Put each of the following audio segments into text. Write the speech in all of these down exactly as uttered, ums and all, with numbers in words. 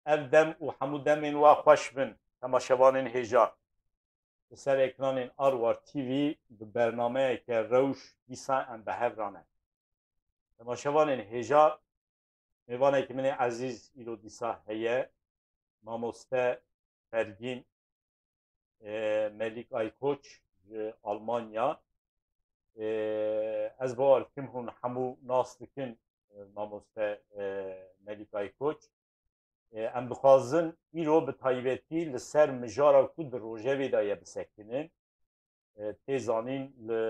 Ev dem û hemû demên we xweş bin, temaşevanên hêja. Li ser ekranên Arwar T V bi bernameyeke rewş dîsa em bi hev re ne. Temaşevanên hêja, mêvanekî min ê ezîz îro dîsa heye, mamoste Fergîn, e, Melîk Aykoç ji Almanya. E, ez bawer dikim hûn hemû nas dikin, e, mamoste, e, Melîk Aykoç. E, em dixwazin îro bi taybetî li ser mijara ku di rojevê de ye bisekinin. E, tê zanîn li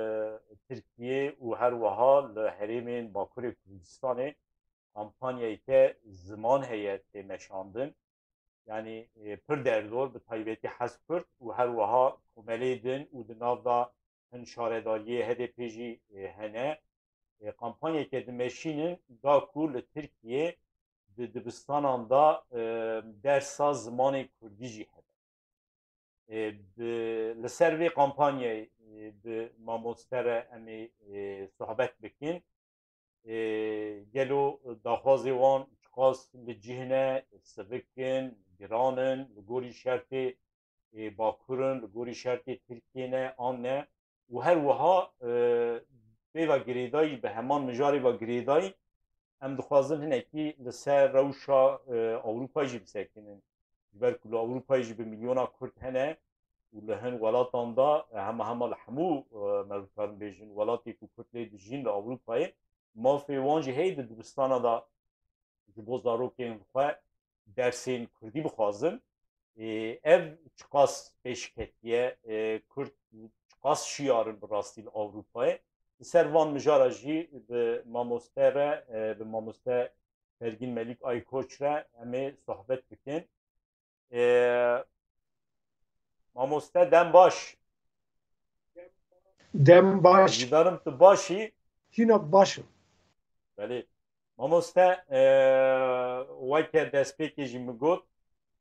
Tirkiye û her wiha li herêmên Bakurê Kurdistanê kampanyayeke ziman heye tê meşandin. Yanî, e, pir derdor, bi taybetî Hezkurd û her wiha komelê din û di nav de hin şaredariyê H D P jî, e, hene. E, kampanyeke dimeşînin da ku li Tirkiye di dibistanan de, e, dersa zimanê kurdî jî hebe. E, bi, li ser vê kampanyayê, e, bi mamoste re em ê, e, sohbet bikin. E, gelo daxwazê wan çiqas li cih ne, sivik in, giran in, li gorî şertê, e, Bakur in, li gorî şertê Tirkiyê ne, an ne? Û her wiha, e, pê ve girêdayî, bi heman mijarê ve girêdayî, em dixwazin hinekî li ser rewşa, e, Ewropa jî bisekinin. Ji ber ku li Ewropayê jî bi milyona Kurd hene û li hin welatan de, e, hema hema li hemû, e, me dikarin bêjin, welatê ku Kurd lê dijîn li Ewropayê, mafê wan jî heye di dibistana de ji bo zarokên xwe dersên Kurdî bixwazin. Ê, ev çiqas pêş ketiye, ê, Kurd çiqas şiyar in bi rastî li Ewropayê. Li ser van mijara jî bi mamoste re, e, bi mamoste Fergîn Melîk Aykoç re em ê sohbet bikin. E, mamoste, dem baş. Dem baş. Hêvîdarim tu baş î. Hîna baş im. Belê. Mamoste, e, weke destpêkê jî min got,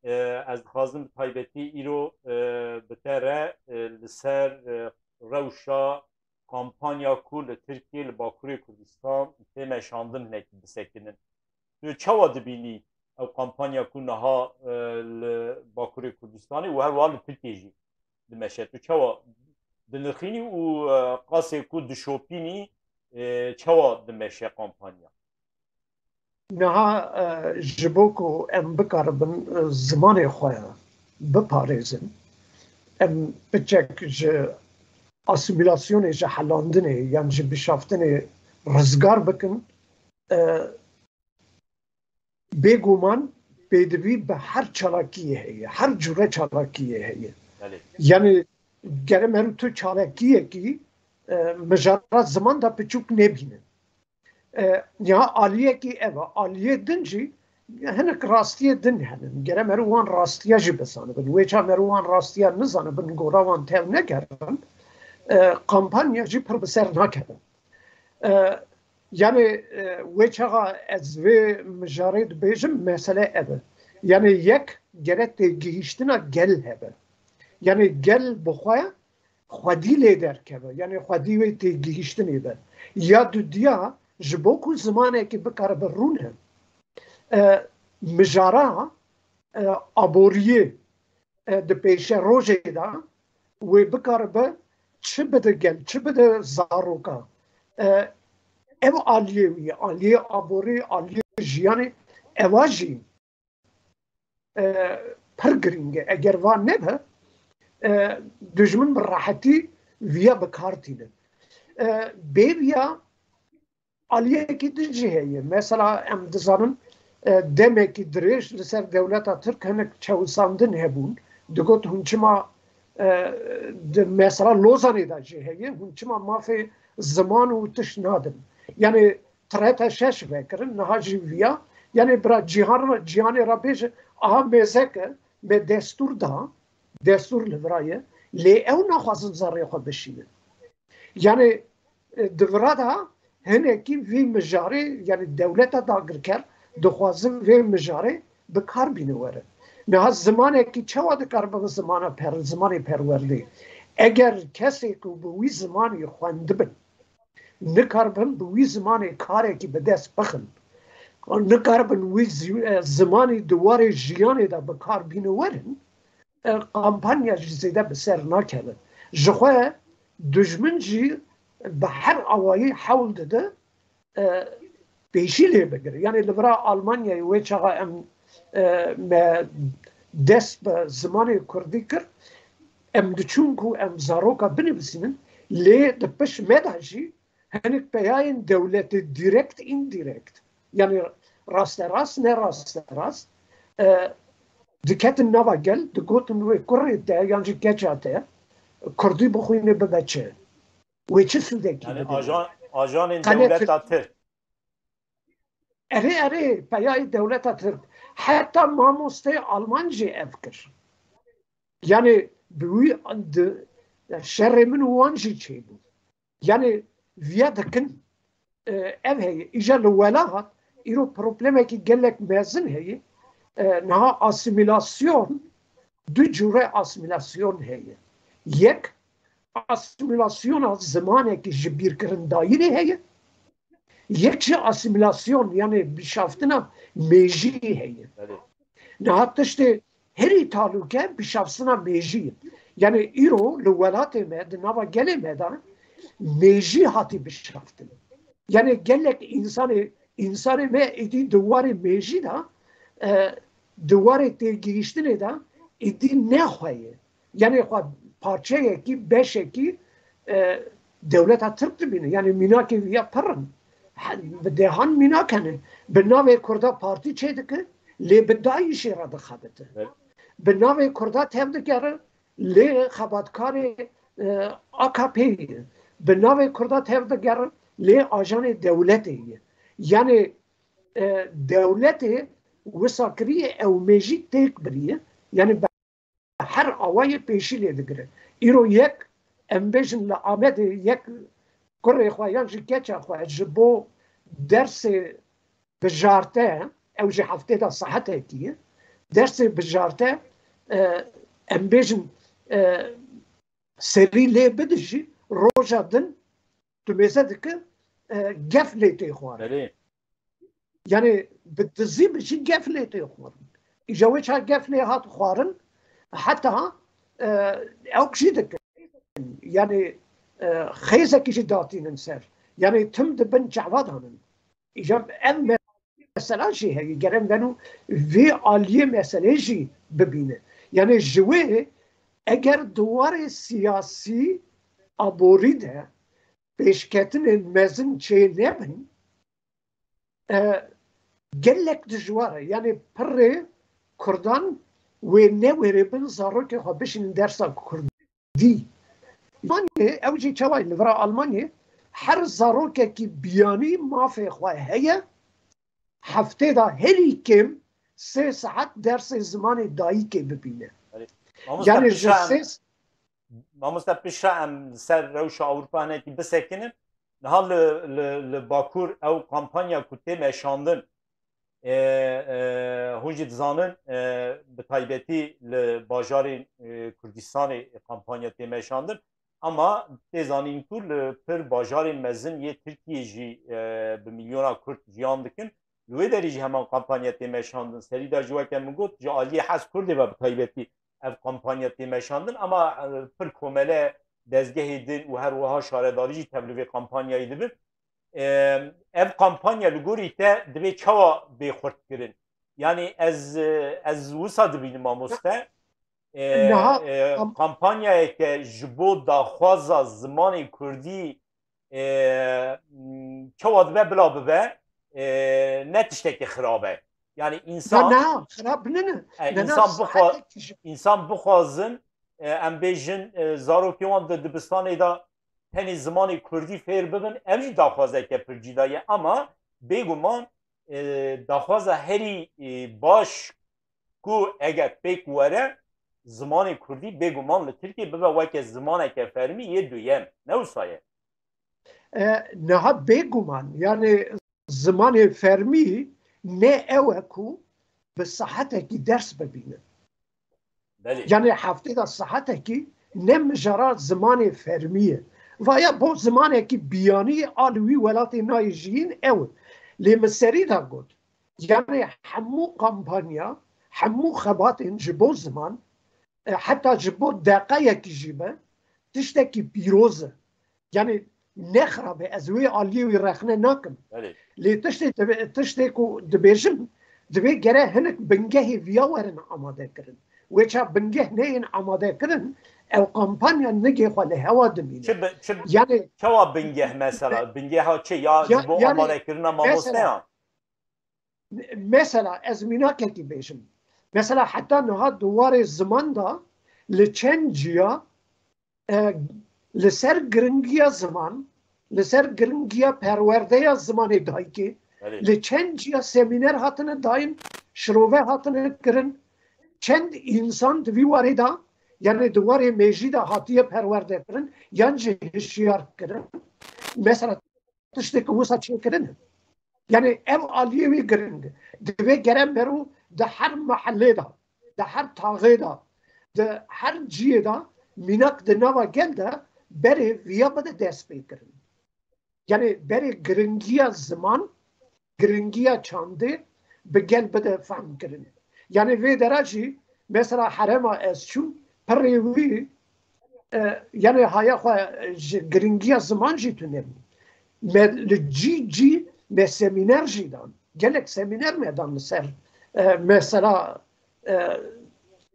e, ez dixwazim bi taybetî îro, e, bi te re, e, li ser, e, rewşa kampanya ku li Tirkiyê, li Bakurê Kurdistan tê meşandin hinekî bisekinin. Tu çawa dibînî ew kampanya ku niha, e, li Bakurê Kurdistanê û her wiha li Tirkiyê jî dimeşe? Tu çawa dinirxînî û, e, qasê ku dişopînî, e, çawa dimeşe kampanya? Niha, e, ji bo ku em bikaribin, e, zimanê xwe biparêzin, em piçek ji asîmîlasyonê, ji helandinê yan ji bişaftinê rizgar bikin, e, bêguman pêdivî bi her çalakiyê heye, her cure çalakiyê heye. Belê. Yanî gere meriv tu çalakiyekî, e, mijara ziman de piçûk nebîne. E, ya aliyekî ev e. Aliyê din jî hinek rastiyê din hene. Gere meriv wan rastiya jî bizanibin. Wê ça meriv wan rastiya nizanibin, gora wan tev nekerin, e, kampanya jî pir bi ser nakevin. E, yanî, e, wê çaxa ez vê mijarê dibêjim, mesele ev e. Yanî yek, gere têgihîştina gel hebe. Yanî gel bi xwe xwedî lê derkeve. Yanî xwedî wê têgihîştinê be. Ya dudiya, ji bo ku zimanekî bikaribe rûne, e, mijara, e, aboriyê, e, di pêşerojê de wê bikaribe çi bide gel, çi bide zaroka. E, ev aliyê wî, aliyê aborî, aliyê jiyanê, eva jî, e, pir girîng e. Eger van nebe, e, dijmin bi rehetî viya bi kar tîne. E, bê viya aliyekî din jî heye. Mesela em dizanin, e, demekî dirêj li ser dewleta Tirk hinek çewisandin hebûn. Digot hûn çima, e, di mesela Lozanê de jî heye, hûn çima mafê ziman û tişt nadin? Yanî treta şeş vekirin, niha jî viya. Yanî bira cîhan, cîhanê re bêje, aha mêzeke me destûr da, destûr li vira ye, lê ew naxwazin zerrê xwe bişînin. Yanî, e, di vira de hinekî vî mijarê, yanî dewleta dagirker dixwazin vê mijarê bi kar bîne were. Niha zimanekî çawa dikaribe bi zimana per-, zimanê perwerdê? Eger kesê ku bi wî zimanî xwendibin, nikaribin bi wî zimanê karekî bi dest bixin, nikaribin wî zî-, e, zimanî di warê jiyanê de bi kar bîne werin, e, kampanya jî zêde bi ser nakeve. Ji xwe dijmin jî bi her awayî hewl dide, e, pêşî lê bigire. Yanî li vira Almanyayê wê çaxa em, e, me dest bi zimanê kurdî kir, em diçûn ku em zaroka binivîsînin, lê di pişt me de jî hinek peyayên dewletê direkt, indirekt, yanî rasterast, ne rasterast, e, diketin nava gel, digotin wê kurê te yan jî keça te kurdî bixwîne bibe çi? Wê çi sûdekî Yani bide? ajan, ajanên Qene dewleta Tirk. Tirk. Erê, erê, peyayê dewleta Tirk. Heta mamosteyê Alman jî ev kir. Yani bi wî di, şerê min û wan jî çêbû. Yani viya dikin, e, ev heye. Îja li welat, îro problemekî gelek mezin heye. E, niha asîmîlasyon, du cure asîmîlasyon heye. Yek, asîmîlasyona zimanekî ji bîrkirindayînê heye. Yek jî asîmîlasyon, yani bişaftina mêjî heye. Belê. Niha tiştê herî talûke bişaftina mêjî ye. Yani îro li welatê me, di nava gelê me de mêjî hatî bişaftin. Yani gelek insanê, insanê me êdî di warê mêjî de, e, di warê têgihiştinê de êdî ne xwe ye. Yani xwe parçeyekî, beşekî, e, dewleta Tirk dibîne. Yani mînakê viya pir in. He, bi dehan mînak hene. Bi navê Kurda partî çêdike, lê bi DAIŞê re dixebite. Evet. Bi navê Kurda tevdigere, lê xebatkarê, e, A K P'ê ye. Bi navê Kurda tevdigere, lê ajanê dewletê ye. Yani, e, dewletê wisa kiriye, ew mêjî têk biriye. Yani her awayê pêşî lê digire. Îro yek, em bêjin li Amedê yek kurê xwe yan jî keça xwe ji bo dersê bijarte, ew jî heftê de saetekî ye, dersê bijarte, e, em bêjin, e, serî lê bidijî, roja din tu mêze dike, e, gef lê tê xwarin. Belê. Yani bi dizî bi jî gef lê tê xwarin. Îja wê çar gef lê hat xwarin, heta, e, ew jî dikin. Yani, e, xêzekî jî datînin ser. Yani tim di bin çava danin. Îja ev mesela jî heye, gerek beno vê aliyê meselê jî bibîne. Yani ji wê eger di warê siyasî aborî de pêşketinên mezin çê nebin, e, gelek dijwar e. Yani pirrê Kurdan wê newêribin zarokê xwe bişînin dersa Kurdî. Almanyê, ew jî çawa ye? Li vira Almanyê her zarokekî biyanî mafê xwe heye, heftê de herî kêm sê saet dersê zimanê dayikê bibîne. Belê. Mamoste Yani ji pişa em, sê mamoste pişa em li ser rewşa Ewropa hinekî bisekinin. Niha li, li, li Bakur ew kampanya ku tê meşandin, e, e, hûn jî dizanin, e, bi taybetî li bajarên, e, Kurdistanê kampanya tê meşandin. Ama tê zanîn ku li pir bajarên mezin yê Tirkiyê jî, e, bi milyona Kurd jiyan dikin. Li wê derê jî heman kampanya tê meşandin. Serî de jî weke min got, ji aliyê Hez Kurdê ve bi taybetî ev kampanya tê meşandin. Ama, e, pir komele dezgehê din û her wiha şaredarî jî tev li vê kampanyayê dibin. E, ev kampanya li gorî te divê çawa bê xurtkirin? Yani ez, e, ez wisa dibînim mamoste. E, Niha e, kam- kampanyayeke ji bo daxwaza zimanê Kurdî, e, m, çawa dibe bila bibe, e, ne tiştekî xirab e. Yani Ya insan, na, xirab nene. e, Ne, na, insan bixwa-, saetekî ji insan bixwazin, e, em bêjin, e, zarokê wan di dibistanê de tenê zimanê Kurdî fêr bibin, ev jî daxwazeke pir cîda ye. Ama bêguman, e, daxwaza herî, e, baş ku eger pêk were, zimanê Kurdî bêguman li Tirkiyê bibe weke zimaneke fermî yê duyem. Ne wisa ye? E, niha bêguman, yani zimanê fermî ne ew e ku bi saetekî ders bibîne. Belê. Yani heftê de saetekî ne mijara zimanê fermî ye. Vaya bo zimanekî biyanî a li wî welatê nayê jiyîn ew e. Lê min serî de got, Yani hemû kampanya, hemû xebatên ji bo ziman, e, heta ji bo deqeyekî jî be, tiştekî pîroz e. Yani ne xirab e, ez wê aliyê wî rexne nakim. Belê. Lê tiştê, tiştê ku dibêjim, divê gere hinek bingehê viya werin amade kirin. Wê ça bingeh neyên amade kirin, ew kampanya nigê xwe li hewa dimîne. Çi bi-, çi bi-, Yani çawa bingeh mesela? Bingeha çi? Ya Ya, ji bo yani amadekirina mamosteyan? Mesela, ez mînakekî bêjim. Mesela heta niha di warê ziman de li çend ciya, e, li ser giringiya ziman, li ser giringiya perwerdeya zimanê dayikê, Belê. li çend ciya semîner hatine dayîn, şirove hatine kirin. Çend însan di vî warê de, yani di warê mêjî de hatiye perwerde kirin, yan jî hişyar kirin. Mesela tiştê ku wisa çêkirin. Yani ev aliyê wî giring e. Divê gere mero di her mehellê de, di her taxê de, di her ciyê de mînak di nava gel de berê viya bide destpêkirin. Yani berê giringiya ziman, giringiya çandê bi gel bide fehm kirin. Yani vê dera jî mesela herêma ez çûm, pirê wî, e, yani haya xwe ji giringiya ziman jî tune bû. Me li cî cî me semîner jî dan. Gelek semîner me dan li ser, e, mesela, e,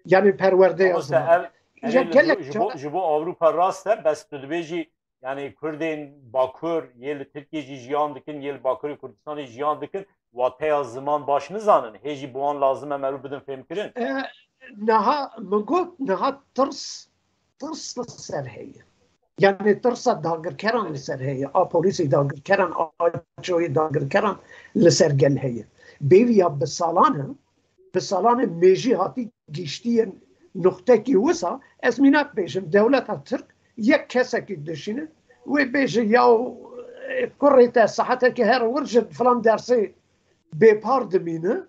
yani perwerdeya Mamoste, ziman. ev, ev Îja ê li gelek ji bo, cara ji bo Ewropa rast e, bes tu dibêjî, yani Kurdên Bakur, yê li Tirkiyê jî jiyan dikin, yê li Bakurê Kurdistanê jiyan dikin, wateya ziman baş nizanin. Hê jî bi wan lazim e mero bidin fêmkirin. E, niha min got, niha tirs, tirs li ser heye. Yani tirsa dagirkeran li ser heye, a polîsê dagirkeran, a çoyê dagirkeran li ser gel heye. Bêviya bi salan e, bi salan e mêjî hatî giştiye nuqtekî wisa, ez mînak bêjim, dewleta Tirk yek kesekî dişîne, wê bêje, ya, e, kurê te saetekê her wir ji filan dersê bêpar dimîne,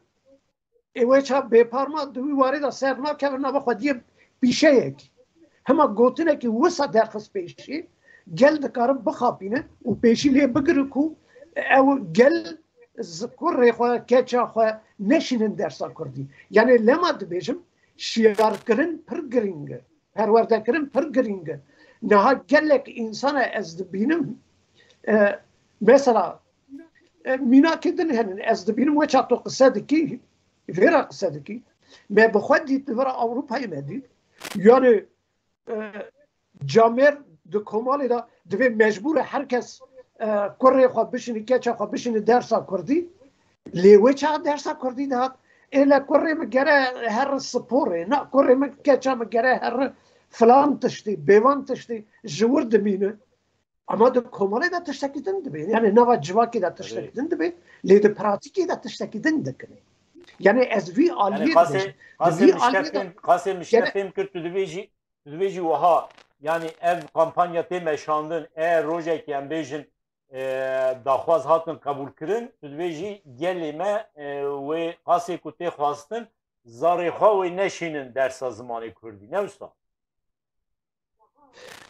ê wê ça bêpar ma di wî warê de ser nakeve nava xwediyê pîşeyekî. Hema gotinekî wisa derxist pêşî, gel dikarin bixapîne û pêşî lê bigire ku ew gel zi-, kurê xwe, keça xwe neşînin dersa kurdî. Yani lema dibêjim, şiyarkirin pir girîng e, perwerdekirin pir girîng e. Niha gelek însana ez dibînim, e, mesela, e, mînakê din henin, ez dibînim weça tu qise dikî, vêra qise dikî, me bi xwe dît, li vir Ewropayê me dît. Yani e, camêr di komalê de divê mecbûr e her kes, e, kurê xwe bişînî, keça xwe bişînî dersa kurdî. Lê wê çax dersa kurdî dihat? Ê le kurê min gere here sporê, na kurê min, keça min gere here filan tiştî, bêvan tiştî ji wir dimîne. Ama di komalê de tiştekî din dibe. Yani nava civakê de tiştekî Tabii. din dibe. Lê di pratîkê de tiştekî din dikin. Yani ez vî Yani aliyê qasê, dibêjim. Di qasê vî mişte aliyê de fêm, qasê mişte gene fêm kir, tu dibêjî, tu dibêjî wiha, yani ev kampanya tê meşandin, e, rojekê em bêjin, e, daxwaz hatin qebûlkirin, tu dibêjî gelê me, e, wê qasê ku tê xwestin, zarê xwe wê neşînin dersa zimanê kurdî. Ne wisa?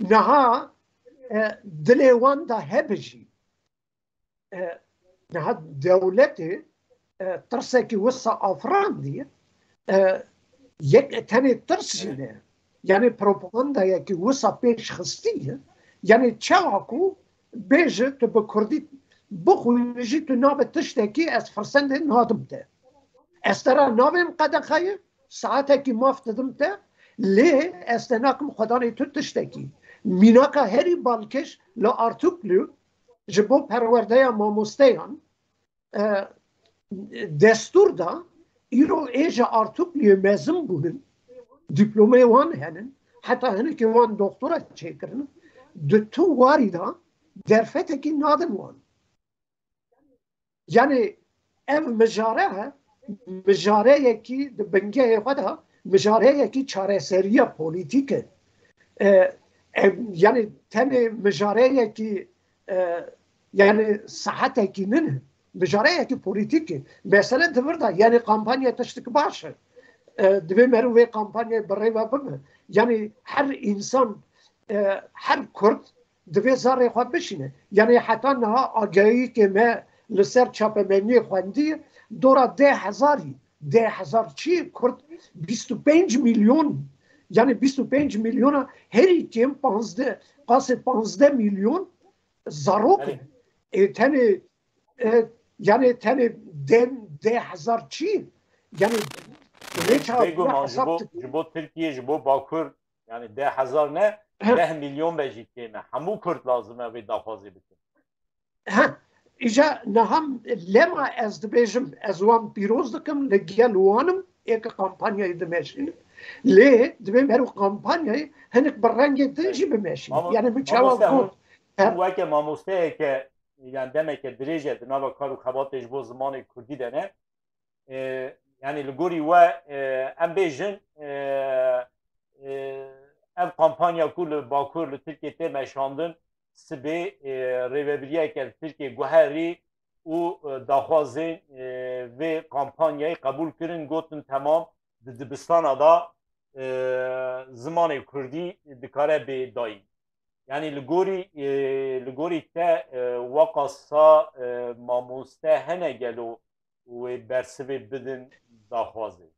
Niha, e, dilê wan de hebe jî. E, niha dewletê, e, tirsekî wisa afirandiye, e, yek tenê tirs jî ne. Yani propagandayekî wisa pêş xistiye. Yani çawa ku bêje tu bi kurdî bixwînî jî tu nabe tiştekî ez firsendê nadim te. Ez te re navêm qedexeyê, saetekî maf didim te, lê ez te nakim xwedanê tu tiştekî. Mînaka herî balkêş li Artuklu ji bo perwerdeya mamosteyan, e, destûr da, îro ê ji Artukluyê mezin bûnin, dîplomeyê wan henin, heta hinekî wan doktora çêkirin, di tu warî de derfetekî nadin wan. Yani ev mijare, mijareyekî di bingehê xwe de mijareyekî çareseriya polîtîk e. E, em, yani tenê mijareyekî, e, yani saetekî nîne. Mijareyekî polîtîk e. Mesele di vir de, yani kampanya tiştek baş e. E, divê meriv vê kampanyayê bi rê ve bibe. Yani her însan, e, her kurd divê zarê xwe bişîne. Yani heta niha agahiyekê me li ser çapemeniyê xwendiye, dora deh hezarî. Deh hezar çi? Kurd bîst û pênc milyon, yani bîst û pênc milyona herî kêm panzdeh, qasê panzdeh milyon zarok in. Ê, tenê, e, yani tenê deh, deh hezar çi? Yani vê çawa bêguman ji bo, ji bo Tirkiye, ji bo Bakur, yani deh hezar ne, deh milyon be jî kêm e. Hemû Kurd lazim e vê daxwazê bikin. Ha, îja niha lema ez dibêjim, ez wan pîroz dikim, li gel wan im, ê ki kampanyayê dimeşînim. Lê dibê mero kampanyayê hinek bi rengê din jî bimeşînin. Mamo-, yani min çawa mamoste, got, hûn, hûn weke mamosteyeke, yani demeke dirêj e di nava kar û xebatê ji bo zimanê kurdî de ne. E, yani li gorî we, e, em bêjin, e, e, ev kampanya ku li Bakur, li Tirkiye tê meşandin, sibê, e, rêvebiriyeke li Tirkiye guherî û, e, daxwazên, e, vê kampanyayê qebûl kirin, gotin temam, di dibistana da, e, zimanê kurdî dikare bê dayîn. Yani li gorî, e, li gorî te, e, weqasa, e, mamoste hene gelo wê bersivê bidin daxwazê?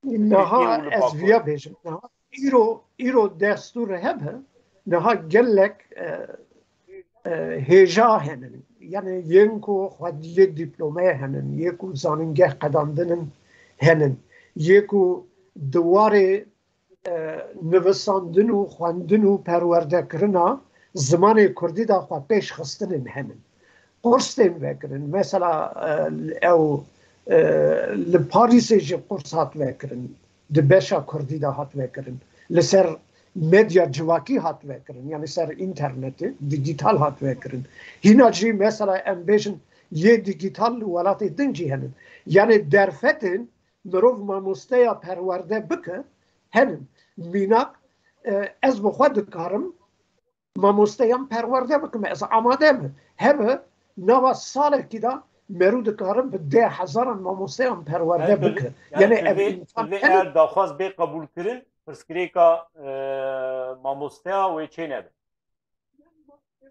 Niha ez viya bêjim. Niha îro, îro destûr hebe, niha gelek, e, e, hêja henin. Yani yên ku xwediyê dîplomeyê henin, yê ku zanîngeh qedandinin henin, yê ku di warê e, nivisandin û xwendin û perwerdekirina zimanê kurdî de xwe pêş xistinên henin. Qurs tên vekirin. Mesela, e, ew, e, li Parîsê jî qurs hat vekirin. Di beşa kurdî de hat vekirin. Li ser medya civakî hat vekirin. Yani ser înternetê, dîgîtal hat vekirin. Hîna jî mesela em bêjin yê dîgîtal li welatê din jî henin. Yani derfetên mirov mamosteya perwerde bike, henin. Mînak, e, ez bi xwe dikarim mamosteyan perwerde bikim. Ez amade me. Hebe nava salekî de merû dikarim bi deh hezaran mamosteyan perwerde bike. Yani ev vê, imkan vê hene. Eğer daxwaz bê qebûl kirin, pirsgirêka, e, mamosteya wê çê nebe.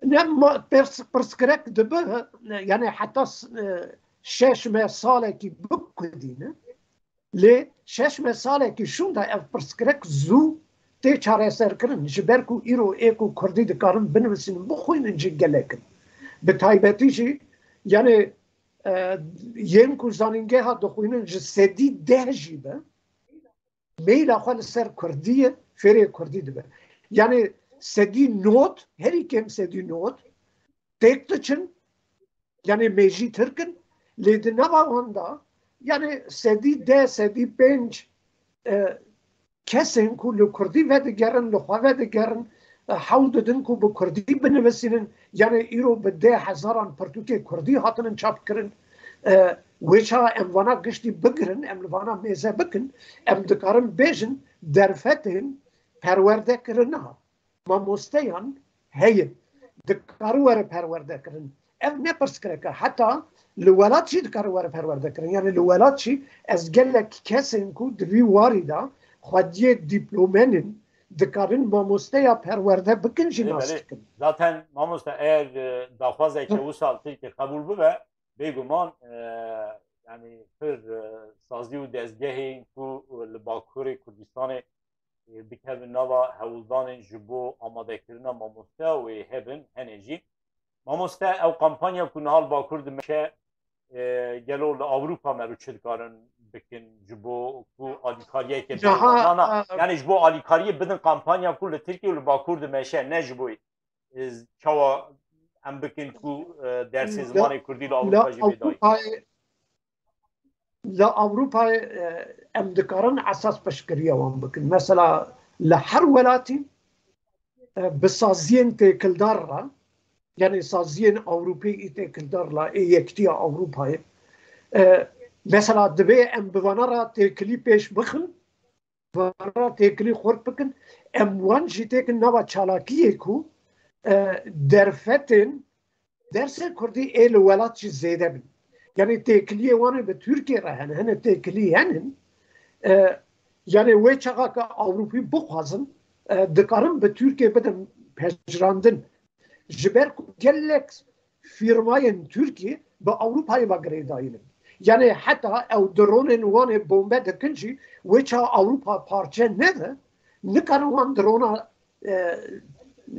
Ne, ma-, pirs-, pirsgirêk dibe, yani heta s-, e, şeş meh salekî bikudîne. Lê şeş meh salekî şûnda ev pirsgirêk zû tê çareserkirin. Ji ber ku îro ê ku kurdî dikarin binivîsînin, bixwînin jî gelek in. Bi taybetî jî, yani, e, yên ku zanîngeha dixwînin ji sedî deh jî be, meyla xwe li ser kurdî ye, fêrê kurdî dibe. Yani sedî nod, herî kêm sedî nod, têk diçin, yani mêjî tirk in, lê di nava wan de, yani sedî deh, sedî pênc, e, kesên ku li kurdî vedigerin, li xwe vedigerin, e, hewl didin ku bi kurdî binivîsînin, yani îro bi deh hezaran pirtûkê kurdî hatinin çapkirin. E, wê çawa em vana giştî bigirin, em li vana mêze bikin, em dikarin bêjin derfetên perwerdekirina mamosteyan heye. Dikare were perwerdekirin. Ev ne pirsgirêk e. Heta li welat jî dikare were perwerdekirin. Yani li welat jî ez gelek kesên ku di vî warî de xwediyê dîplomenin dikarin mamosteya perwerde bikin jî nas dikin. Zaten mamoste eğer, e, daxwazeke wisa li Tirkiye qebûl bibe, bêguman, e, yani pir, e, sazî û dezgehên ku, e, li Bakurê Kurdistanê, e, bikevin nava hewldanên ji bo amadekirina mamosteya wê hebin, hene jî. Mamoste, ew kampanya ku niha li Bakur dimeşe, e, gelo li Ewropa me rû çi dikarin bikin ji bo ku alîkariyeke bidin? Na, na, e, yani ji bo alîkariyê bidin kampanya ku li Tirkiye û li Bakur dimeşe, ne ji bo, e, çawa em bikin ku, e, dersê zimanê kurdî li Ewropa jî bê dayîn? Li Ewropayê, e, em dikarin esas piştgiriya wan bikin. Mesela li her welatî, e, bi saziyên têkildar re, yani saziyên Ewropî ê têkildar re, ê Yekitiya Ewropayê, e, mesela divê em bi vana re têkilî pêş bixin, vana têkilî xurt bikin, em wan jî têkin nava çalakiyê ku, e, derfetên dersê kurdî ê li welat jî zêde bin. Yani têkiliyê wan ê bi Tirkiye re hene, hene têkilî henin. E, yani wê çaxa ke Ewropî bixwazin, e, dikarin bi Tirkiye bidin pejirandin. Ji ber ku gelek fîrmayên Tirkiye bi Ewropayê ve girêdayî ne. Yanî heta ew dronên wan ê bombe dikin jî wê çawa Ewropa parçe nebe, nikarin wan drona, e,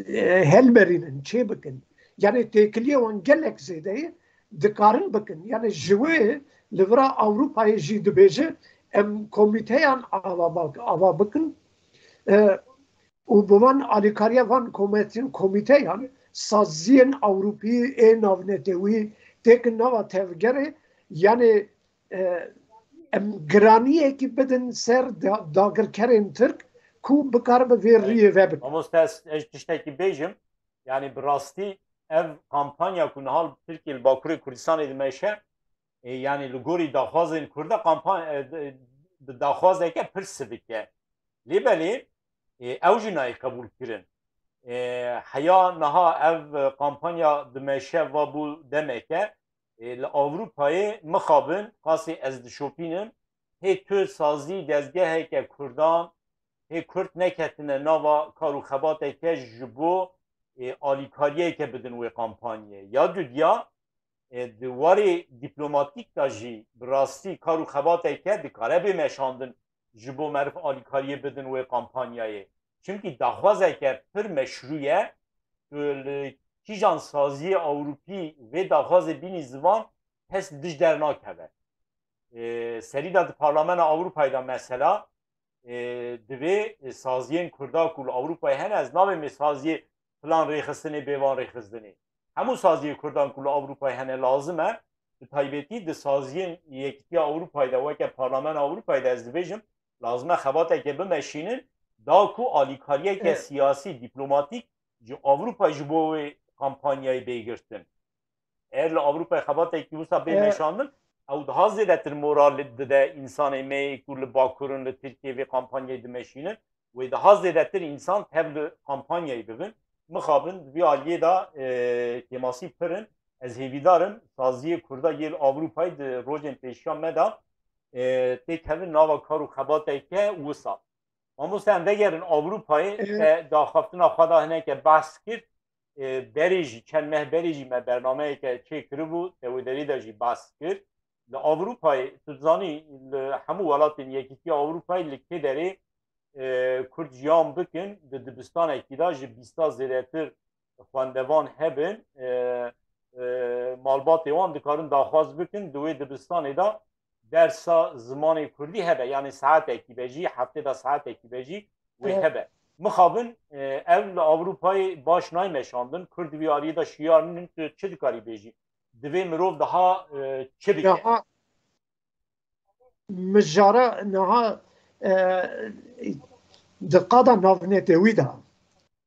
e, helberînin, çê bikin. Yanî têkiliyê wan gelek zêde ye, dikarin bikin. Yanî ji wê li vira Ewropayê jî dibêje em komîteyan ava, ava bikin. E, û bi van alîkariya van komîte-, komîteyan saziyên Ewropî ê navnetewî têkin nava tevgerê, yanî, e, em giraniyekî bidin ser da-, dagirkerên Tirk ku bikaribe vê riyê vebikin. Mamoste, ez, ez tiştekî bêjim. Yanî bi rastî ev kampanya ku niha li Tirkiye li Bakurê Kurdistanê dimeşe, e, yanî li gorî daxwazên Kurda kampan-, e, di, di daxwazeke pir sivik e. Lê belê, e, ew jî nayê qebûlkirin. E, heya niha ev, e, kampanya dimeşe va bû demeke, e, li Ewropayê mixabin, qasê ez dişopînim, hê tu sazî dezgeheke Kurdan, hê Kurd neketine nava kar û xebateke ji bo, e, alîkariyeke bidin wê kampanyê. Ya dudiya, e, di warê dîplomatîk de jî bi rastî kar û xebateke dikare bê meşandin ji bo meriv alîkariyê bidin wê kampanyayê. Çimkî daxwazeke pir meşrû ye, tu li kîjan saziyê Ewropî vê daxwazê bînî ziman, kes li dij dernakeve. E, serî de di Parlamena Ewropayê de mesela, e, divê, e, saziyên Kurda ku li Ewropayê hene, ez nabêm ê saziyê filan rêxistinê bê van rêxistinê. Hemû saziyê Kurdan ku li Ewropayê hene lazim e, bi taybetî di saziyên Yekîtiya Ewropayê de, weke Parlamena Ewropayê de ez dibêjim, lazim e xebateke bimeşînin, da ku alîkariyeke Evet. siyasî, dîplomatîk ji Ewropa ji bo wê kampanyayê bê girtin. Eger li Ewropayê xebatekî wisa bê E, meşandin, ew daha zêdetir moral dide însanê me yê ku li Bakur in, li Tirkiyê vê kampanyayê dimeşînin. Wê daha zêdetir însan tev li kampanyayê bibin. Mixabin di vî aliyê de, e, kêmasî pir in. Ez hêvîdar im saziyê Kurda yê li Ewropayê di rojên pêşiya me de, e, têkevin nava kar û xebateke wisa. Mamoste, em vegerin Ewropayê, E, te daxaftina xwe de hineke behs kir. E, berê jî, çend meh berê jî me bernameyeke çêkiribû, te wê derê de jî behs kir. Li Ewropayê, tu dizanî, li hemû welatên Yekîtiya Ewropayê li kê derê, e, Kurd jiyan bikin, di dibistanekî de ji bîsta zêdetir xwendevan hebin, e, e, malbatê wan dikarin daxwaz bikin, di wê dibistanê de dersa zimanê kurdî hebe, yanî saetekî be jî, heftê de saetekî be jî wê Evet. hebe. Mixabin, e, ev li Ewropayê baş nayê meşandin, Kurd di vî aliyê de şiyar nin, tu çi dikarî bêjî? Divê mirov daha, e, çi bike? Niha mijara niha, e, di qada navnetewî de,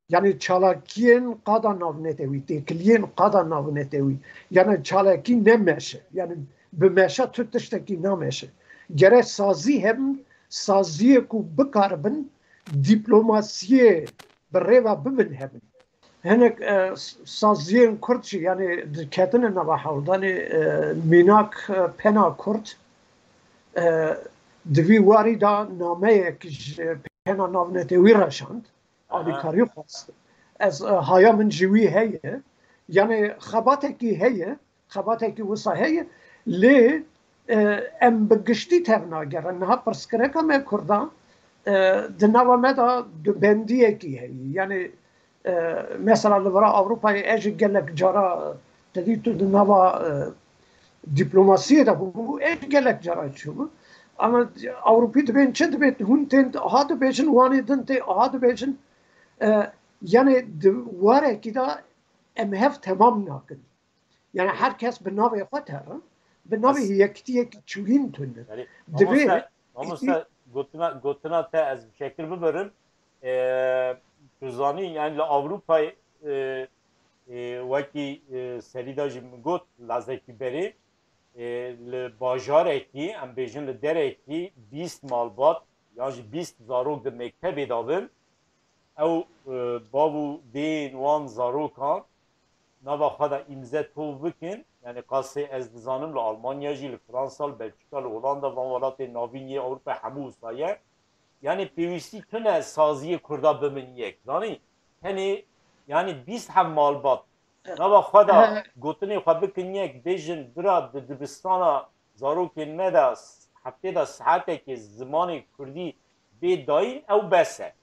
yanî çalakiyên qada navnetewî, têkiliyên qada navnetewî, yanî çalakî ne meşe, yanî bi meşe tu tiştekî nameşe. Gere sazî hebin, saziyê ku bikaribin dîplomasiyê bi rê ve bibin hebin. Hinek, e, s-, saziyên Kurd jî, yanî, diketine nava hewldanê, e, mînak, e, pena Kurd, e, di vî warî de nameyek ji pena navnetewî re şand, Aha. alîkarî xwest. Ez, e, haya min ji wî heye. Yanî xebatekî heye, xebatekî wisa heye. Lê, e, em bi giştî tevnagerin. Niha pirsgirêka me Kurdan, e, di nava me de dubendiyekî heye. Yanî, e, mesela li vira Ewropayê ez jî gelek cara, te dî tu di nava, e, dîplomasiyê de bû, ez gelek cara çûbû. Ama Ewropî dibên çi dibê, hûn tên aha dibêjin, wanê din tê aha dibêjin. E, yanî di warekî de em hev temam nakin. Yani her kes bi navê xwe terin, bi navê Ez- yekitiyekî çûyîn tune. Yanî, Divê mamoste, mamoste, gotina, gotina te ez bi şekil bibirim. E, tu zanî, yani li Ewropayê, e, e, wekî, e, serî de jî min got, lazekî berê, e, li bajarekî, em bêjin li derekî bîst malbat, yan jî bîst zarok di mektebê de bin, ew, e, bav û dêyên wan zarokan nava xwe de îmze tov bikin. Yani qasê ez dizanim li Almanya jî, li Fransa, li Belçîka, li Holanda, van welatên navîn yê Ewropa hemû wisa ye. Yani pêwîstî tune saziyê Kurda bimin yek. Zanî, tenê yani bîst heb malbat Nava xwe de gotinê xwe bikin yek, bêjin bira di dibistana zarokên me de heftê de saetekê zimanê kurdî bê dayîn, ew bes e.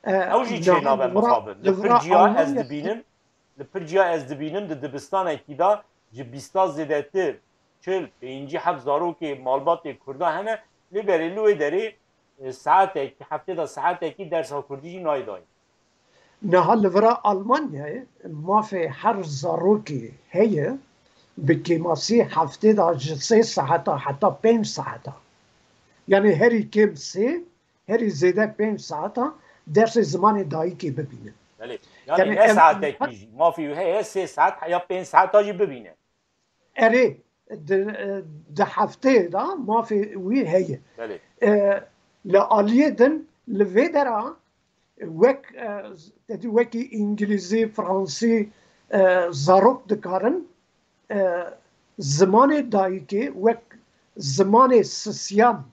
Ew jî çênabe mixabin. Li pir ciya ez dibînim, li pir ciya ez dibînim di dibistanekî de ji bîsta zêdetir, çil, pêncî heft zarokê malbatê kurda hene, lê berê li wê derê, e, saetekî, heftê de saetekî dersa kurdî jî nayê dayîn. Niha li vira Almanyayê mafê her zarokê heye, bi kêmasî heftê de ji sê saeta heta pênc saeta. Yanî herî kêm sê, herî zêde pênc saeta dersê zimanê dayikê bibînin. Belê. Yanî, yanî ne ev saetekî jî, mafî wî heye sê saet ya pênc saeta jî bibîne. Erê, di, di hefteyê de mafê wî heye. Belê. E, li aliyê din, li vê dera wek, e, te dî wekî îngilîzî, fransî, e, zarok dikarin, e, zimanê dayikê wek zimanê sisyan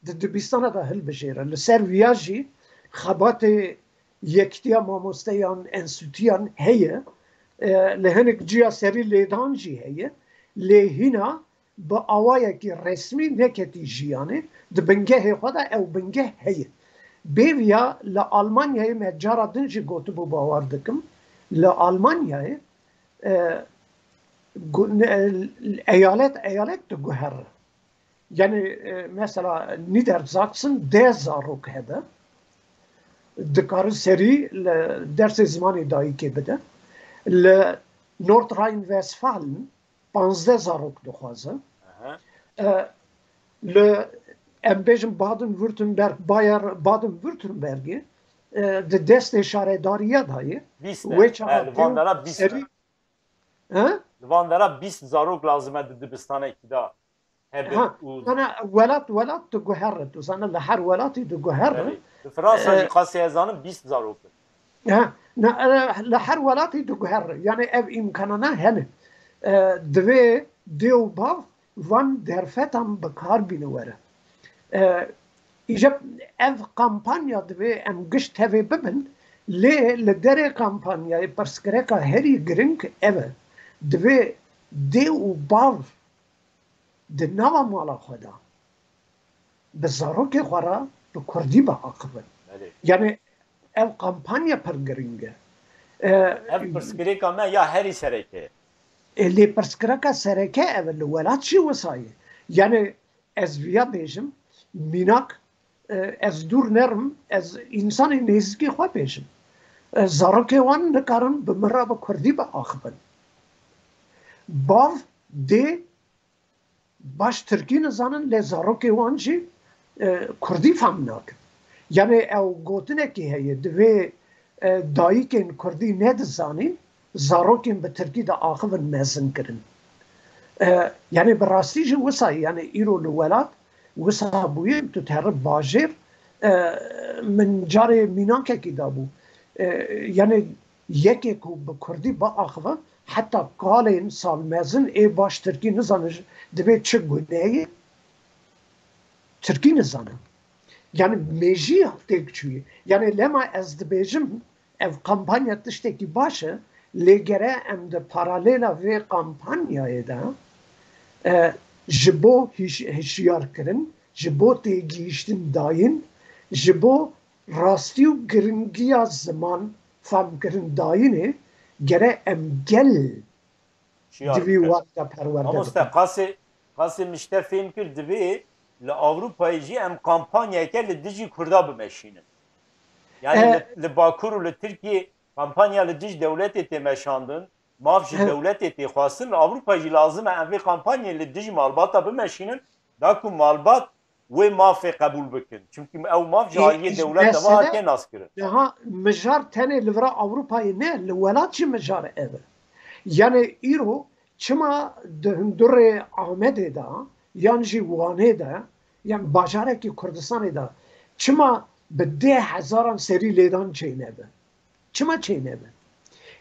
di dibistana de hilbijêre. Li ser viya jî xebatê Yekitiya Mamosteyan, Enstîtuyan heye, e, li hinek ciya serî lêdan jî heye, lê hîna bi awayekî resmî neketî jiyanê, di bingehê xwe de ew bingeh heye. Bêviya li Almanyayê me cara din jî gotibû, bawer dikim, li Almanyayê, e, gu-, ne-, eyalet eyalet diguhere. Yanî, e, mesela Niedersachsen deh zarok hebe, dikare serî li dersê zimanê dayikê bide. Li Nordrhein-Westfalen panzdeh zarok dixwaze. Aha. E, li, em bêjin Baden-Württemberg, Bayer Baden-Württembergê, e, di destê şaredariya de ye. Bîst e. Wê çaxa He, li van dera bîst e. Serî, he? Li van dera bîst zarok lazim e di dibistanekî de hebe. Ha, û sana welat, welat diguhere, tu sana li her welatî diguhere. Belê. Li Fransa jî, e, qasê ez zanim bîst zarok in. Ha, na, e, li her welatî diguhere. Yani ev îmkanana hene. E, divê dê û bav van derfetan bi kar bîne were. E, îje ev kampanya divê em giş tevê bibin, lê li derê kampanyayê pirsgirêka herî giring ev e. Divê dê û bav di nava mala xwe de bi zarokê xwe re bi kurdî biaxivin. Belê. Yani ev kampanya pir giring e. E, Ev pirsgirêka me ya herî sereke ye. E, lê pirsgirêka sereke ev e, li welat jî wisa ye. Yani ez viya bêjim, mînak, e, ez dûr nerim, ez însanê nêzîkî xwe bêjim. E, zarokê wan nikarin bi min re bi kurdî biaxivin. Bav, dê, baş tirkî nizanin, lê zarokê wan jî, e, kurdî fehm nakin. Yani ew gotinekî heye, divê, e, dayikên kurdî nedizanîn, zarokên bi tirkî diaxivin mezin kirin. E, yani bi rastî jî wisa ye, yani îro li welat wisa bûye, tu terib bajêr, e, min carê mînakekî dabû. E, yani yekê ku bi kurdî biaxive, heta kalên salmezin ê baş tirkî nizane, divê çi guneyê tirkî nizane. Yani mêjiya têk çûyî. Yani lema ez dibêjim, ev kampanya tiştekî baş e, lê gere em di paralêla vê kampanyayê de, e, ji bo hîş-, hişyarkirin, ji bo têgihîştin dayîn, ji bo rastî û giringiya ziman femkirin dayînê, gere em gel Şiyar divî bike. Wan de perwerde Mamoste, bikin. Qasê, qasê min ji te fêm kir, divê li Ewropayê jî em kampanyayeke li dijî Kurda bimeşînin. Yani E, li, li Bakur û li Tirkiyê kampanya li dij dewletê tê meşandin, maf ji He. dewletê tê xwestin, li Ewropayê jî lazim e em vê kampanyayê li dijî malbata bimeşînin, da ku malbat wê mafê qebûl bikin. Çimkî ew maf ji Ê, aliyê ji dewlet de mesele, va hatiye naskirin. Niha mijar tenê li vira Ewropayê ne, li welat jî mijar ev e. Yani îro çima di hundurê Amedê de, yan jî Wanê de, yan bajarekî Kurdistanê de, çima bi dê hezaran serî lêdan çênebe? Çima çênebe?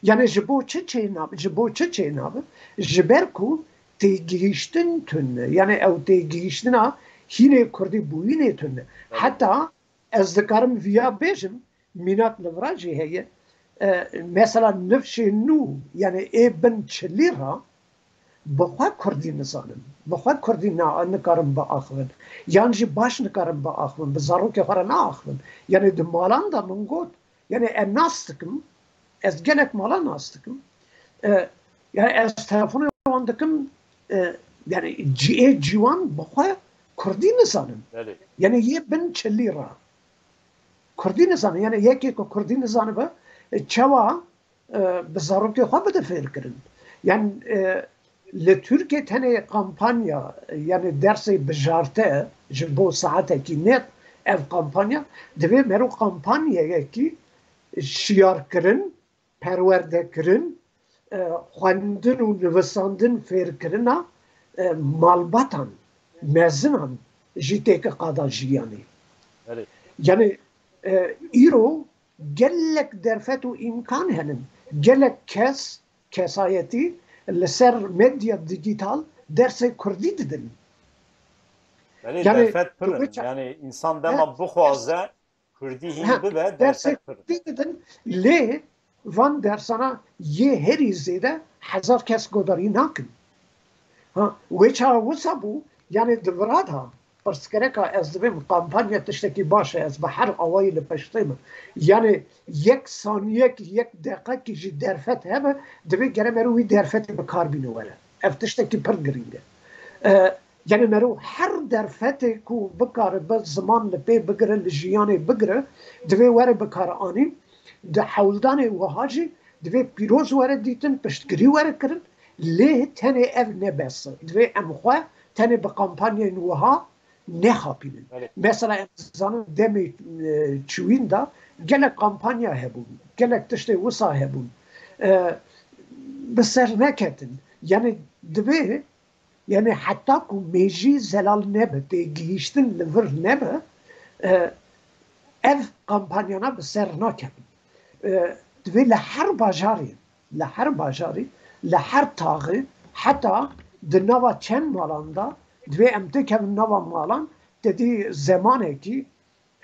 Yani ji bo çi çênabe? Ji bo çi çênabe? Ji ber ku têgihîştin tune. Yani ew têgihîştina hînê kurdî bûyînê tune. Evet. Heta ez dikarim viya bêjim, mînak li vira jî heye. e, mesela nifşê nû, yani ê bin çilî ra, bi xwe kurdî nizanin. Bi xwe kurdî na-, nikarin biaxivin. Yan jî baş nikarin biaxivin. Bi zarokê xwe re naaxivin. Yani di malan de min got, yani ez nas dikim, ez gelek mala nas dikim. E, yani ez telefonê wan dikim, e, yani cî-, ê ciwan bi xwe kurdî nizanin. Belê. Yani yê bin çilî ra. Kurdî nizanin. Yani yekê ku kurdî nizanibe, e, çawa, e, bi zarokê xwe bide fêrkirin. Yani, e, li Tirkiye tenê kampanya, yani dersê bijarte ji bo saetekî net ev kampanya, divê mero kampanyayekî şiyarkirin, perwerdekirin, e, xwendin û nivisandin fêrkirina, e, malbatan, mezinan jî têke qada jiyanê. Belê. Yani, e, îro gelek derfet û îmkan henin. Gelek kes, kesayetî li ser medya dîjîtal dersê kurdî didin. Belê, yani, derfet pir in. Yani, însan dema bixwaze kurdî hîn bibe, dersê kurdî didin. Lê van dersana yê herî zêde hezar kes godarî nakin. Ha, wê çawa wisa bû, yani di vira de pirsgirêka ez dibêm kampanya tiştekî baş e, ez bi her awayî li piştê me. Yani yek saniyek, yek deqekî jî derfet hebe, divê gere mero wî derfetê bi kar bîne were. Ev tiştekî pir girîng e. E, yani mero her derfetê ku bikaribe ziman li pê bigire, li jiyanê bigire, divê were bi kar anîn. Di hewldanê wiha jî divê pîroz were dîtin, piştgirî were kirin. Lê tenê ev ne bes e. Divê em xwe tenê bi kampanyayên wiha nexapînin. Belê. Mesela em dizanin demê, e, çûyîn de gelek kampanya hebûn, gelek tiştê wisa hebûn. E, bi ser neketin. Yani divê, yani heta ku mêjî zelal nebe, têgihîştin li vir nebe, e, ev kampanyana bi ser nakevin. E, divê li her bajarê, li her bajarê, li her taxê, heta di nava çend malan de, divê em têkevin nava malan, te dî zemanekî,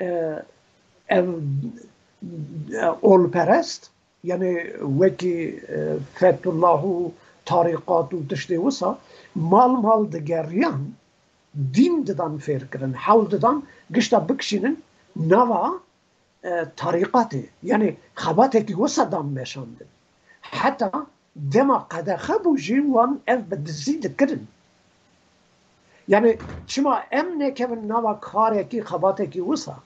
e, ev, e, olperest, yani wekî, e, Fethullah û tarîqat û tiştê wisa, mal mal digeriyan, dîn didan fêrkirin, hewl didan gişta bikişînin nava, e, tarîqatê. Yani xebatekî wisa dan meşandin. Heta dema qedexe bû jî wan ev bi dizî dikirin. Yani çima em nekevin nava karekî, xebatekî wisa?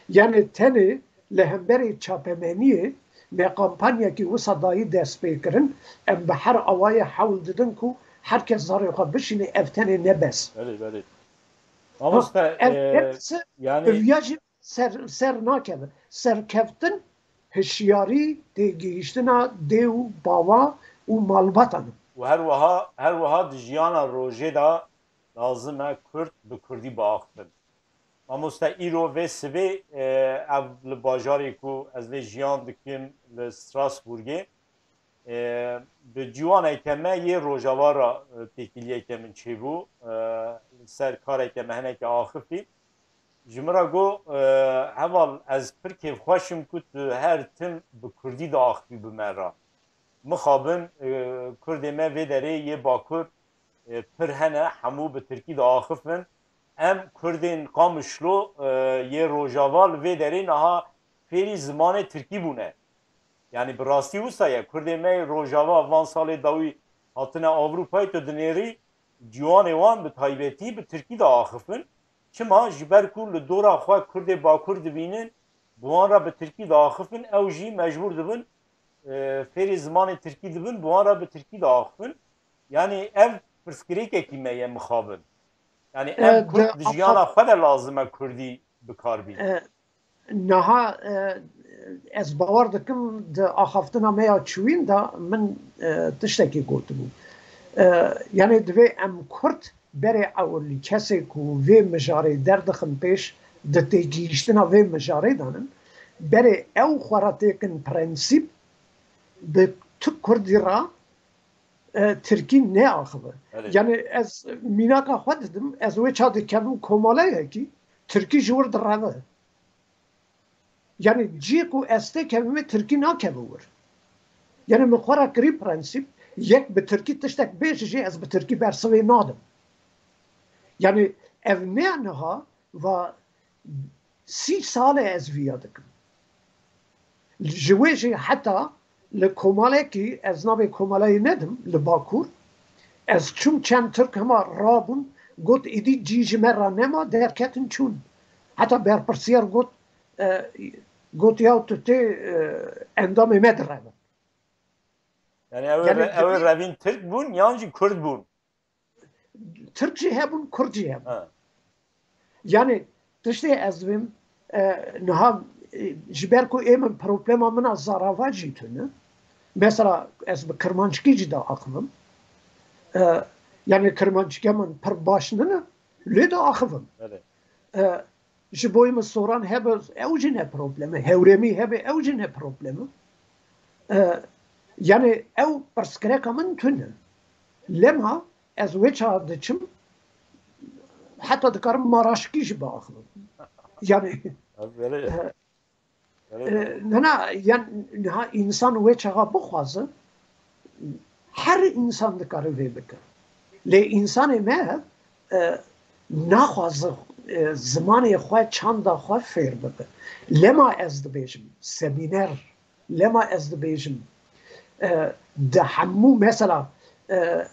Yani tenê li hemberî çapemeniyê me kampanyekî wisa dayî destpêkirin, em bi her awayê hewl didin ku her kes zarê xwe bişîne, ev tenê ne bes. Belê, belê. Mamoste, ev e, ders yani bi viya jî ser, ser nakeve. Serkeftin, hişyarî, têgihîştina dê û bava û malbatan in. Û her wiha, her wiha di jiyana rojê de lazim e Kurd bi Kurdî biaxivin. Mamoste, îro vê sibê, e, ev li bajarê ku ez lê jiyan dikim, li Strasbourgê, e, bi ciwaneke me yê Rojava re, e, têkiliyeke min çêbû, e, li ser kareke me hinekî axifî. Ji min re got, e, heval, ez pir kêfxweş im ku tu her tim bi kurdî diaxivî bi me re. Mixabin, e, kurdê me vê derê yê Bakur, e, pir hene, hemû bi tirkî diaxifin. Em kurdên Qamişlo, e, yê Rojava li vê derê niha fêrî zimanê tirkî bûne. Yani bi rastî wisa ye. Kurdê me yê Rojava van salê dawî hatine Ewropayê, tu dinêrî ciwanê wan bi taybetî bi tirkî diaxifin. Çima? Ji ber ku li dora xwe kurdê Bakur dibînin, bi wan re bi tirkî diaxifin, ew jî mecbûr dibin, e, fêrî zimanê tirkî dibin, bi wan re bi tirkî diaxifin. Yani ev pirsgirêkekî me ye mixabin. Yani E, ev Kurd di di jiyana axa- xwe de lazim e kurdî bi kar bîne. E, Niha, e, ez bawer dikim di axaftina me ya çûyîn de min, e, tiştekî gotibû. E, yani divê em Kurd berê ewil kesê ku vê mijarê derdixin pêş, di têgihîştina vê mijarê de nin, berê ew xwe re têkin prensîp, bi tu Kurdî re, e, Tirkî neaxive. Belê. Yani ez mînaka xwe didim, ez wê ça dikevim komaleyekî, Tirkî ji wir direve. Yani cî ku ez têkevimê Tirkî nakeve wir. Yani min xwe re kirî prensîp, yek bi tirkî tiştek bêje jî ez bi tirkî bersivê nadim. Yani ev ne niha, va sî sal e ez viya dikim. Ji wê jî heta li komalekî, ez navê komaleyê nedim, li Bakur, ez çûm çend Tirk hema rabûn, got, êdî cî ji me re nema, derketin çûn. Heta berpirsiyar got, e, got, yaw tu tê, e, endamê me direvin. Yani ew, Yani re- ew divê- revîn Tirk bûn yan jî Kurd bûn? Tirk jî hebûn, Kurd jî hebûn. Ha. Yani tiştê ez dibêm, e, niha, e, ji ber ku ê min problema min a zarava jî tune. Mesela ez bi kirmanckî jî diaxivim. E, yani kirmanckîya min pir baş nine, lê diaxivim. Belê. E, ji bo min soran hebe, ew jî ne problem e. Hewremî hebe, ew jî ne problem e. E, yani ew pirsgirêka min tune. Lema ez wê çawa diçim, heta dikarim maraşkî jî biaxivim. Yani, Ev belê. e, Belê. e, nana, yan, niha însan wê çawa bixwaze, her însan dikare vê bike. Lê însanê me, e, naxwaze, e, zimanê xwe, çanda xwe fêr bibe. Lema ez dibêjim, semîner, lema ez dibêjim, e, di hemû mesela, e,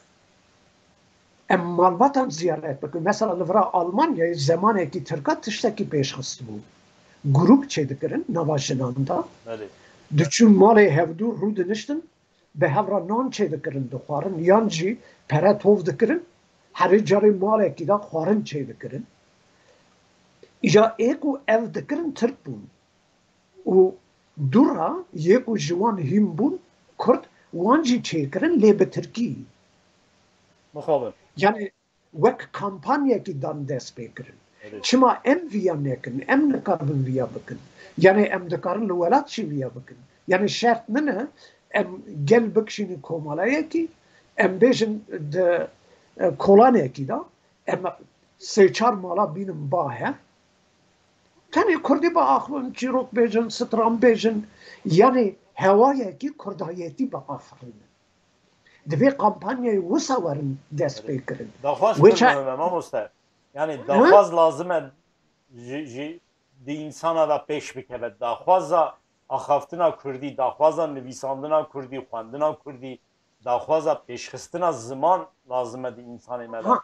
em malbatan ziyaret bikin. Mesela li vira Almanyayê zemanekî Tirka tiştekî pêşxist bû. Grûp çêdikirin nava jinan de. Belê. Diçûn malê hevdû rû diniştin, bi hev re nan çêdikirin, dixwarin, yan jî pere tov dikirin, herê carê malekî de xwarin çêdikirin. Îja ê ku ev dikirin Tirk bûn. Û dû re yê ku ji wan hîn bûn Kurd, wan jî çêkirin lê bi Tirkî. Mixabin. Yani wek kampanyekî dan dest pê kirin. Evet. Çima em viya nekin, em nikaribin viya bikin? Yani em dikarin li welat jî viya bikin. Yani şert nine em gel bikişînin komalayekî, em bêjin di, e, kolanekî de, em sê çar mala bînin ba he. Tenê kurdî biaxivin, çîrok bêjin, stran bêjin, yanî hewayekî kurdayetî biafirînin. Divê kampanyayê wisa werin destpêkirin. Daxwaz Wê pir ça- muhim e, mamoste. Yani Hı? daxwaz lazim e ji, ji di însana de pêş bikeve. Daxwaza axaftina kurdî, daxwaza nivîsandina kurdî, xwendina kurdî, daxwaza pêşxistina ziman lazim e di însanê me de. Ha,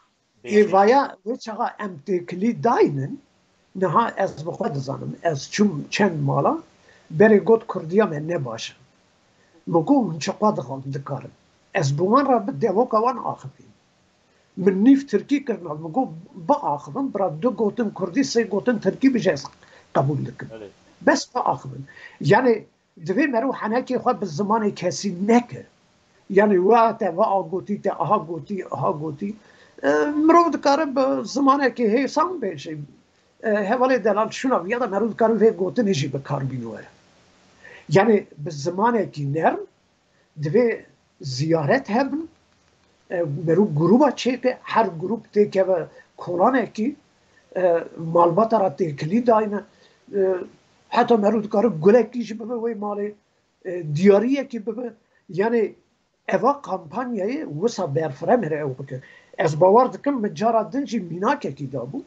pêşî. Êvaya wê çaxa em têkilî daynin, niha ez bi xwe dizanim, ez çûm çend mala, berê got kurdiya me ne baş e. Min got hûn çiqa dixwazin dikarin. Ez bi wan re bi devoka wan axivîm. Min nîv tirkî kirina, min got biaxivin, bira du gotin kurdî, sê gotin tirkî bije ez qebûl dikim. Belê. Bes biaxivin. Yani divê meriv henekê xwe bi zimanê kesî neke. Yani wa te va gotî, te aha gotî, aha gotî. E, mirov dikare bi zimanekî hêsan bêje. E, hevalê delal şuna viya de meriv dikare vê gotinê jî bi kar bîne were. Yani bi zimanekî nerm divê ziyaret hebin, e, meriv grûba çêke, her grûp têkeve kolanekî, e, malbata re têkilî dayne, e, heta meriv dikare gulekî jî bibe wê malê, e, diyariyekî bibe. Yani eva kampanyayê wisa berfiremê re ew bike. Ez bawer dikim min cara din jî mînakekî dabû.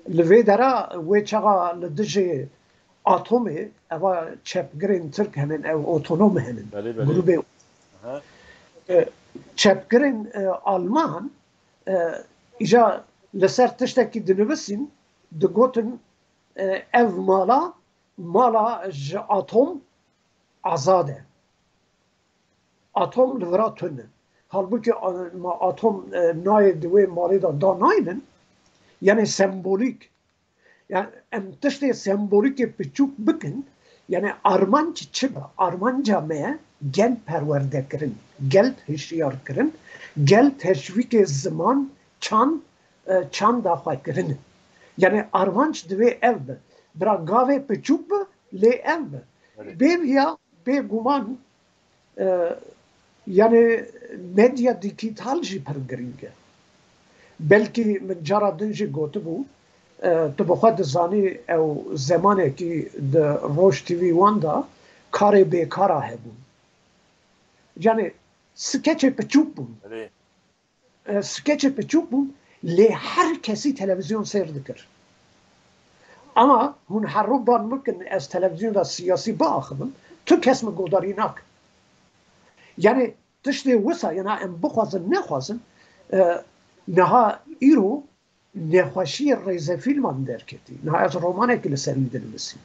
Li vê dera wê çaxa li dijî Atomê, eva çepgirên Tirk henin, ew otonom henin. Belê, belê. Grûbê. Aha. E, çepgirên, e, Alman, e, îja li ser tiştekî dinivîsîn, digotin, e, ev mala, mala ji atom azad e. Atom li vira tune. Halbûkî, a, ma atom, e, nayê di wê malê de danaynin, yani sembolîk. Yani em tiştê sembolîkê piçûk bikin, yani armanc çi be? Armanca me gel perwerdekirin, gel hişyarkirin, gel teşwîkê ziman, çand, e, çanda xwe kirin. Yani armanc divê ev be. Bira gavê piçûk be, lê ev be. Evet. Bêviya bêguman, e, yani medya dîjîtal jî pir girîng e. Belkî min cara din jî gotibû, e, tu bi xwe dizanî ew zemanekî di Roj T V One de karê bêkara hebûn. Yani skeçê piçûk bûn. Erê. E, skeçê piçûk bûn, lê her kesî televîzyon seyr dikir. Ama hûn herû ban bikin, ez televîzyonda siyasî biaxivim, tu kes min godarî nakin. Yani tiştê wisa, yana em bixwazin nexwazin, e, niha îro nexweşiyê rêzefîlman derketî. Niha ez romanekî li ser wî dinivîsîm.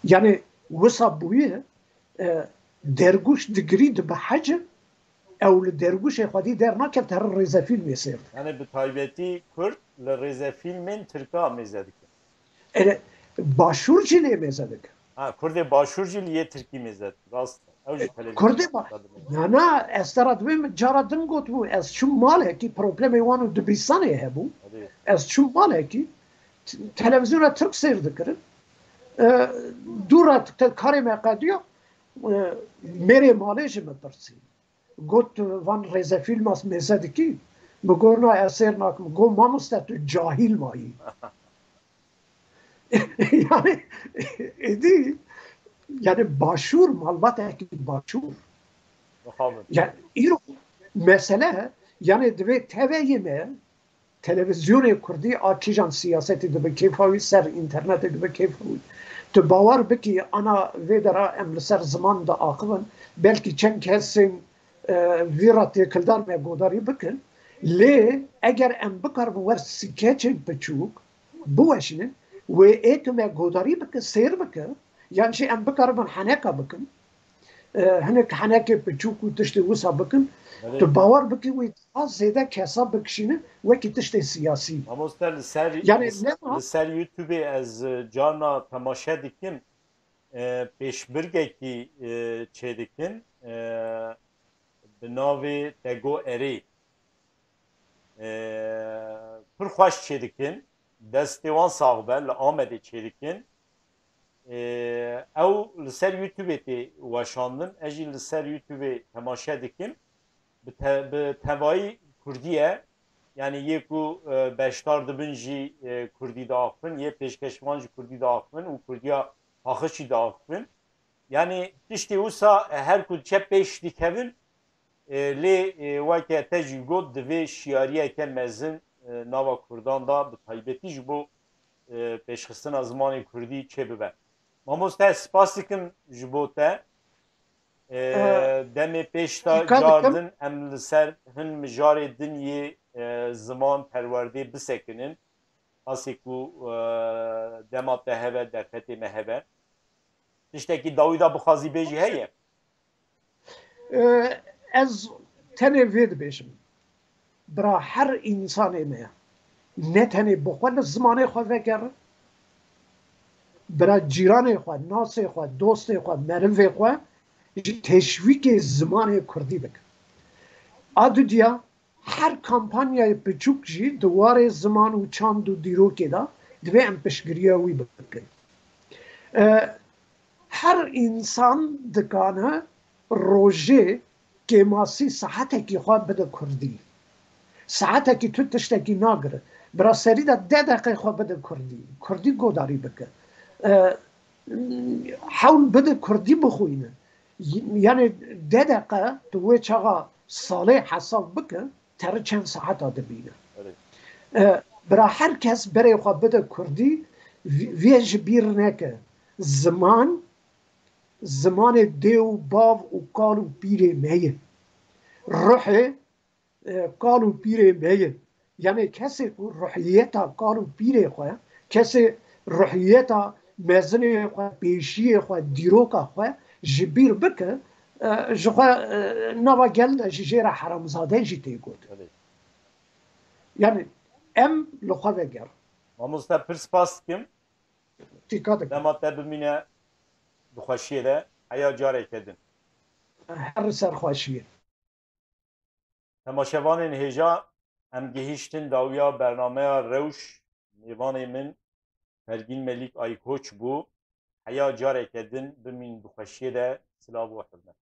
Yani wisa bûye, e, dergûş digirî dibe hecin, ew li dergûşê xwedî dernakevt, her rêzefîlmê sêr dike. Yani bi taybetî Kurd li rêzefîlmên Tirka mêze dikin. Ere, Başûr jî lê mêze dikin. Ha, Kurdê Başûr jî li yê Tirkî mêze dikin. Rast e. Ew jî televîzyona Kurdê ba-, Tirka dibin. Na, na, ez te re dibêm, cara din gotibû, ez çûm malekî, problemê wan û dibistanê hebû. Tabii. Ez çûm malekî, t-, televîzyona Tirk seyr dikirin. E, dû re te-, karê me qediya, e, mêrê malê ji min pirsî. Got, "Tu van rêzefîlma mêze dikî?" Min got, "Na, ez sêr nakim." Got, "Mamoste, tu cahîl mayî." Yani êdî, yani Başûr, malbatekî Başûr. Mixabin. Yani îro mesele, yani divê teveyê me, televîzyonê kurdî a kîjan siyasetê dibe kêfa wî, ser înternetê dibe kêfa wî. Tu bawer bikî, ana vê dera em li ser ziman diaxivin, belkî çend kesên, e, vî re têkildar me godarî bikin. Lê eger em bikaribin wer skeçên piçûk biweşînin, wê ê ku me godarî bike, sêr bike, yan jî em bikaribin heneka bikin, e, hinek henekê piçûk û tiştê wisa bikin, Belê. Tu bawer bikî wî daha zêde kesa bikişînin wekî tiştê siyasî. Mamoste, li ser, Yani li, lema li ser YouTubeê ez, e, carna temaşe dikim, e, pêşbirgekî, e, çêdikin, e, bi navê Tego Erê. E, pir xweş çêdikin, destê wan sax be, li Amedê çêdikin. E, ew li ser YouTubeê tê weşandin, ez jî li ser YouTubeê temaşe dikim. Bi te-, bi tevayî kurdî ye. Yani yê ku, e, beşdar dibin jî, e, kurdî diaxivin, yê pêşkeşvan jî kurdî diaxivin û kurdiya paqij jî diaxivin. Yani tiştê wisa her ku diçe pêş dikevin, e, lê, e, weke te jî got, divê şiyariyeke mezin, e, nava kurdan de bi taybetî ji bo, e, pêşxistina zimanê kurdî çêbibe. Mamoste, ez spas dikim ji bo te. E, E, demê pêş de dîka dikim. Cardin em li ser hin mijarê din yê, e, ziman perwerdê bisekinin. Qasê ku, e, dema te hebe, derfetê me hebe. Tiştekî dawî de bixwazî bêjî heye? E, ez tenê vê dibêjim. Bira, her însanê me ne tenê bi xwe li zimanê xwe vegere, bira cîranê xwe, nasê xwe, dostê xwe, merivê xwe jî teşwîkê zimanê kurdî bike. A dudiya, her kampanyayê piçûk jî di warê ziman û çand û dîrokê de divê em piştgiriya wî bikin. E, her însan dikane rojê kêmasî saetekî xwe bide kurdî. Saetekî tu tiştekî nagire. Bira serî de deh deqê xwe bide kurdî. Kurdî godarî bike. E, hewl bide kurdî bixwîne. Y-, yani deh deqe tu wê çaxa salê hesab bike, teri çend saeta dibîne. Evet. E, bira her kes berê xwe bide kurdî, vê, vê ji bîr neke. Ziman, zimanê dê û bav û kal û pîrê me ye. Ruhê, e, kal û pîrê me ye. Yani kesê ku ruhiyeta kal û pîrê xwe, kesê ruhiyeta mezinê xwe, pêşiyê xwe, dîroka xwe ji bîr bike, e, ji xwe, e, nava gel de jî jê re heramzade jî tê gotin. Evet. Yani em li xwe vegerin. Mamoste, pir spas dikim. Tîka dikim. Dema te bimîne di xweşiyê de, heya careke din. Her li ser xweşiyê. Temaşevanên hêja, em gihîştin dawiya bernameya Rewş. Mêvanê min Fergîn Melîk Aykoç bû. Heya careke din bimîn bi xweşiyê de. Silav û hurmet.